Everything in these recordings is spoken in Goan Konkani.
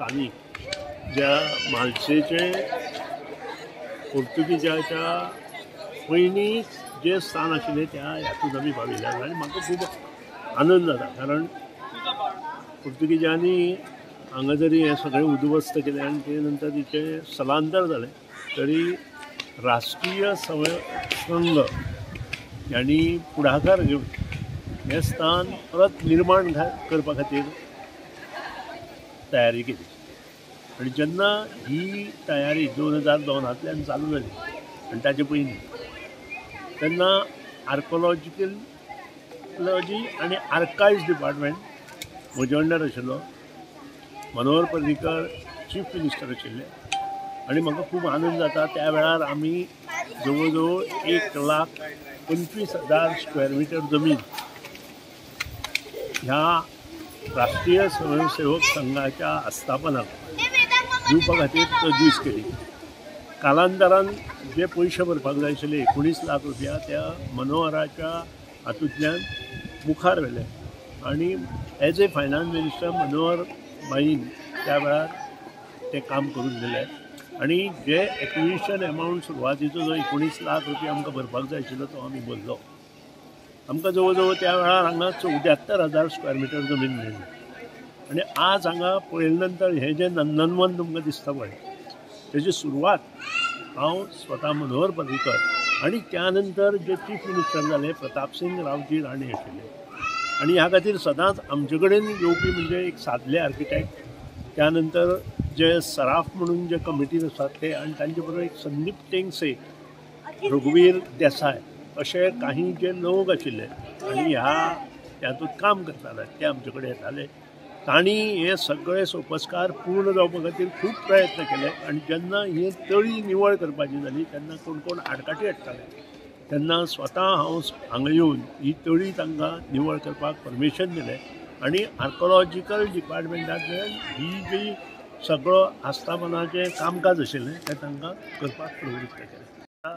स्थानिक ज्या म्हालशेचे पोर्तुगीजाच्या पयलीं जें स्थान आशिल्लें त्या हातूंत आमी पाविल्ले आसा आनी म्हाका खूब आनंद जाता, कारण पोर्तुगीजांनी हांगा जरी हें सगळें उद्ध्वस्त केलें आनी ते नंतर तिचें स्थलांतर जालें तरी राष्ट्रीय संघ ह्यांनी फुडाकार घेवन हें स्थान परत निर्माण करपा खातीर तयारी केली. आनी जेन्ना ही तयारी 2002 चालू जाली आनी ताचे पयलीं तेन्ना आर्कोलॉजिकलॉजी आनी आर्कायव्स डिपार्टमेंट म्हजे अंडर आशिल्लो. मनोहर पर्रीकर चीफ मिनिस्टर आशिल्ले आनी म्हाका खूब आनंद जाता त्या वेळार आमी जवळ जवळ 1,25,000 स्क्वेअर मिटर जमीन ह्या राष्ट्रीय स्वयंसेवक संघाच्या आस्थापनाक दिवपा खातीर तजवीज केली. कालांतरान जे पयशे भरपाक जाय आशिल्ले 19 लाख रुपया त्या मनोहराच्या हातूंतल्यान मुखार व्हेले आनी as a finance minister Manohar बाईन त्या वेळार तें काम करून दिलें. आनी जे एक्विजिशन एमावंट सुरवातीचो जो 19 लाख रुपया आमकां भरपाक जाय आशिल्लो तो आमी भरलो. आमकां जवळ जवळ त्या वेळार हांगा 74,000 स्क्वेअर मिटर जमीन मेळ्ळी आनी आज हांगा पळयले नंतर हें जें नंदनवन तुमकां दिसता पळय तेजी सुरवात हांव स्वता मनोहर पर्रीकर आनी त्या नंतर जे चीफ मिनिस्टर जाले प्रतापसिंग रावजी राणे आशिल्ले आनी ह्या खातीर सदांच आमचे कडेन येवपी म्हणजे एक सादले आर्किटेक्ट, त्या नंतर जे सराफ म्हणून जे कमिटीन आसात ते आनी तांचे बरोबर एक संदीप टेंगसे, रघुवीर देसाय अशे काही जे लोक आशिल्ले आनी ह्या हातूंत काम करताले ते आमचे कडेन येताले. तांणी हे सगळे सोपस्कार पूर्ण जावपा खातीर खूब प्रयत्न केले आनी जेन्ना ही तळी निवळ करपाची जाली तेन्ना कोण कोण आडकाठी हाडटाले तेन्ना स्वता हांव हांगा येवन ही तळी तांकां निवळ करपाक परमिशन दिलें आनी आर्कोलॉजिकल डिपार्टमेंटांतल्यान ही जी सगळो आस्थापनाचें कामकाज आशिल्लें तें तांकां करपाक प्रवृत्त केलें.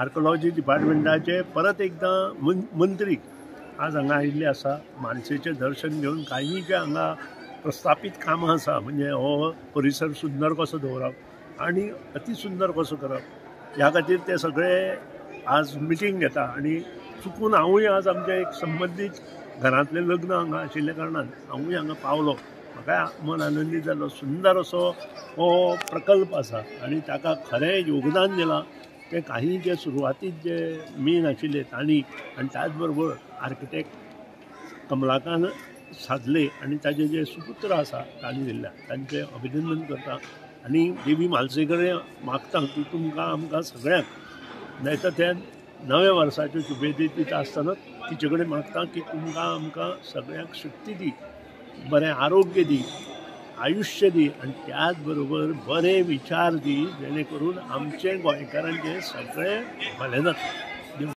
आर्कोलॉजी डिपार्टमेंटाचे परत एकदां मंत्री आज हांगा आयिल्ले आसा. मानसेचें दर्शन घेवन काही जे हांगा प्रस्थापीत कामां आसा म्हणजे हो परिसर सुंदर कसो दवरप आनी अति सुंदर कसो करप ह्या खातीर ते सगळे आज मिटींग घेता आनी चुकून हांवूय आज आमच्या एक संबंदीत घरांतलें लग्न हांगा आशिल्ल्या कारणान हांवूय हांगा पावलो. म्हाका मन आनंदीत जालो. सुंदर असो हो प्रकल्प आसा आनी ताका खरें योगदान दिलां ते काही जे सुरवातीक जे मेन आशिल्ले तांणी आनी त्याच बरोबर आर्किटेक्ट कमलाकांत सादले आनी ताजे जे सुपुत्र आसा तांणी दिल्ले तांचें अभिनंदन करता आनी देवी म्हालसे कडेन मागता की तुमकां आमकां सगळ्यांक नाही तर त्या नव्या वर्साच्यो शुभेच्छा दिता आसतना तिचे कडेन मागता की तुमकां आमकां सगळ्यांक शक्ती दी, बरें आरोग्य दी, आयुष्य दी आनी त्याच बरोबर बरे विचार दी जेणे करून आमचे गोंयकारांचे सगळें भलें जाता.